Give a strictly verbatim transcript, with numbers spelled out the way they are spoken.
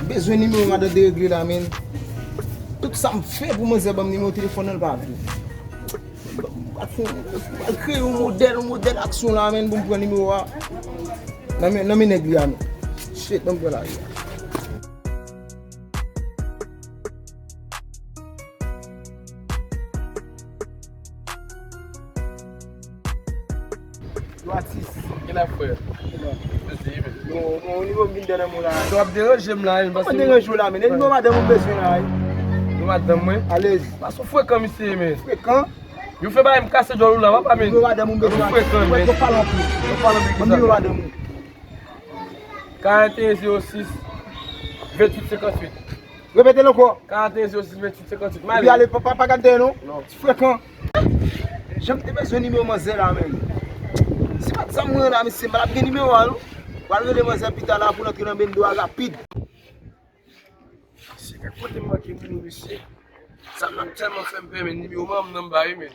Bezwen nimewo madan deregle la, men. Tout sa m fè pou manzè ban m nimewo telefòn nan, l pa vle. Al fè yon, al kreye yon modèl, yon modèl aksyon la, men, pou m pran nimewo a nan men, nan men nèg li a, men. Shit, ban m pran lari a. Yo, atis. Gen la, frè. Mèsi, men. Bon, bon, nimewo m vin dèyè nan men w la. Yo ap deranje m la, men. Kòman deranje w la, men? E nimewo madanm ou bezwen la, wi. Nimewo madanm mwen? Alèz. Paske w frekan, misye, men. Frekan? Yo fè bagay m kase djòl ou la, papa, men. Nimewo madanm ou bezwen. Ou frekan, men. Yo pale anpil. Yo pale anpil. Ban m nimewo madanm ou. Karant e en zewo sis venntuit senkantuit. Repete l ankò. Karant e en zewo sis venntuit senkantuit. Epi ale, pa, pa, pa gade dèyè non. Non. Ti frekan. Jan m te bezwen nimewo manzè la, men. Si pa t sa mwen la, mesye, m pa t ap gen nimewo a, non. Pral rele manzè pita la pou l antre nan bendo a rapid. Mesye, kèk kote m manke moun, mesye. Sa m ap tèlman fè m pè, men nimewo manman m nan m ba li, men.